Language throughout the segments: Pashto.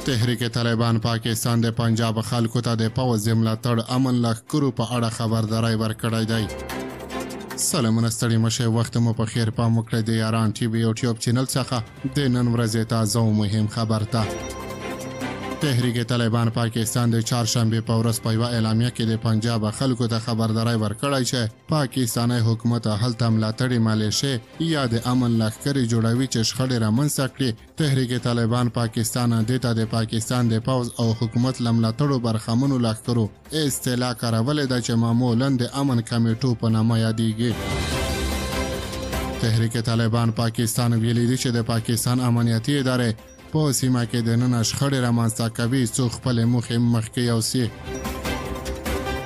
تحریک طالبان پاکستان د پنجاب خلکو ته د پوځ د ملاتړ امن لښکرو په اړه خبرداری ورکړی دی. سلامونه، ستړي مه شئ، وخت مو په خیر. پام وکړئ د یاران ټي وي یوټیوب چینل څخه د نن ورځې تازه او مهم خبر ته. تحریک طالبان پاکستان د چهارشنبې په ورځ په یوه اعلامیه کې د پنجاب خلکو ته خبرداری ورکړی چې پاکستاني حکومت هلته ملاتړي ملیشې یا د امن لښکرې جوړوي چې شخړې رامنځته کړي. تحریک طالبان پاکستان دې ته د پاکستان د پوځ او حکومت له ملاتړو برخمنو لښکرو اصطلاح کارولې ده چې معمولا د امن کمیټو په نامه یادیږي. تحریک طالبان پاکستان ویلي دي چې د پاکستان امنیتي ادارې په سیمه کې د ننه شخړې رامنځته کوي څو خپلې موخې مخکې یوسي.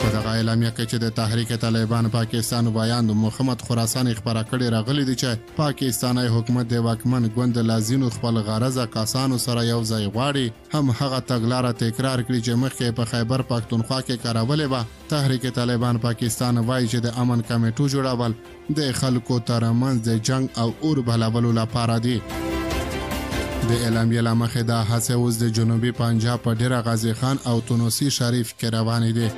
په دغه اعلامیه کې چې د تحریک طالبان پاکستان ویاند محمد خراساني خپره کړې راغلي دي چې پاکستاني حکومت د واکمن ګوند له ځینو خپل غرضه کسانو سره یو ځای غواړي هم هغه تګلاره تکرار کړي چې مخکې په خیبر پښتونخوا کې کارولې وه. تحریک طالبان پاکستان وایي چې د امن کمیټو جوړول د خلکو ترمنځ د جنګ او اور بلولو لپاره دي. د اعلامیې له مخې دا هڅې اوس د جنوبي پنجاب په ډیره غازي خان او تونسي شریف کې روانې دي.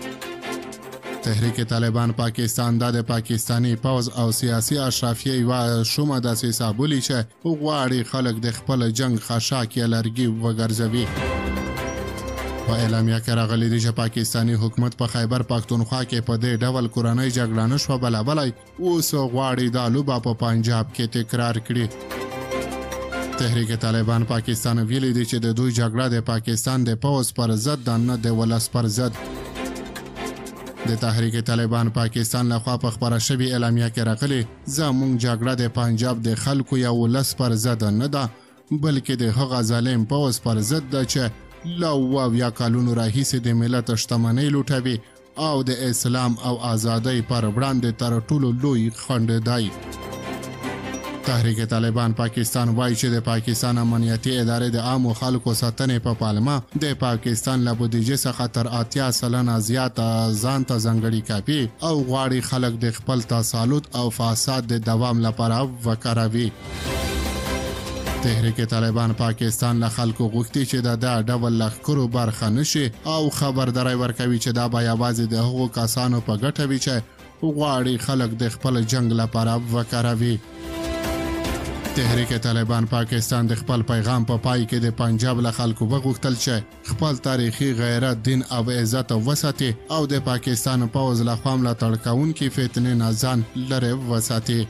تحریک طالبان پاکستان دا د پاکستاني پوځ او سیاسي اشرافیې یوه شومه دسیسه بولي چې غواړي خلک د خپل جنګ خاشاک یا لرګي وګرځوي. په اعلامیه کې راغلي دي چې پاکستاني حکومت په خیبر پښتونخوا کې په دې ډول کورنۍ جګړه نه شوه بلولی، اوس غواړي دا لوبه په پنجاب کې تکرار کړي. تحریک طالبان پاکستان ویلي دي چې د دوی جګړه د پاکستان د پوځ پر ضد ده، نه د ولس پر ضد. د تحریک طالبان پاکستان لخوا په خپره شوې اعلامیه کې راغلي، زموږ جګړه د پنجاب د خلکو یا ولس پر ضد نه ده، بلکې د هغه ظالم پوځ پر ضد ده چې له 70 کالونو راهیسې د ملت شتمنۍ لوټوي او د اسلام او ازادۍ پر وړاندې تر ټولو لوی خنډ دی. تحریک طالبان پاکستان وایي چې د پاکستان امنیتي ادارې د عامو خلکو ساتنې په پلمه د پاکستان له بودیجې څخه تر 80% زیاته ځان ته ځانګړي کوي او غواړي خلک د خپل تسلط او فساد د دوام لپاره وکاروي. تحریک طالبان پاکستان له خلکو غوښتي چې د دا ډول لښکرو برخه نشي او خبرداری ورکوي چې دا به یوازې د هغو کسانو په ګټه وي چې غواړي خلک د خپل جنګ لپاره وکاروي. تحریک طالبان پاکستان د خپل پیغام په پای کې د پنجاب له خلکو وغوښتل چې خپل تاریخي غیرت، دین او عزت وساتي او د پاکستان پوځ لخوا ملاتړ کوونکي فتنې نه ځان لرې وساتي.